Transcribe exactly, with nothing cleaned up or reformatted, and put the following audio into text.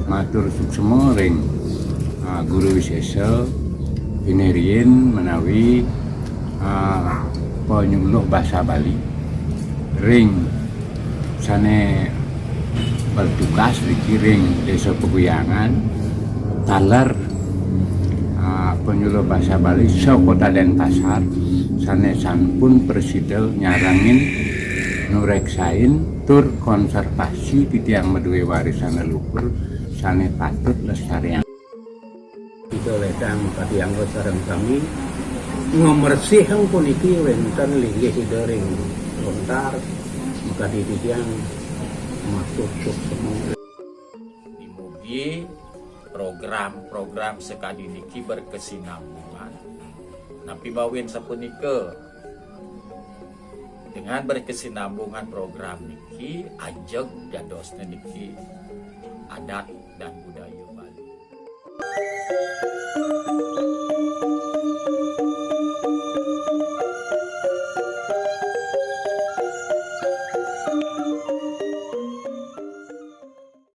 Matur suksma ring, ah, Guru Wisesa, piniriin menawi, ah, panyuluh basa Bali ring sane bertugas niki ring Desa Peguyangan, taler, ah, panyuluh basa Bali sa Kota Denpasar sane sampun prasida nyarengin, nureksain tur konservasi titiang madue warisan leluhur sane patut lestariang. Ida ledang kadi angga sareng sami ngomresihang puniki wenten linggih Ida ring lontar, makadi titiang matur suksma. Dumugi program-program sakadi niki berkesinambungan. Napi mawin sapunika? Dengan berkesinambungan program niki, ajeg dadosne niki adat dan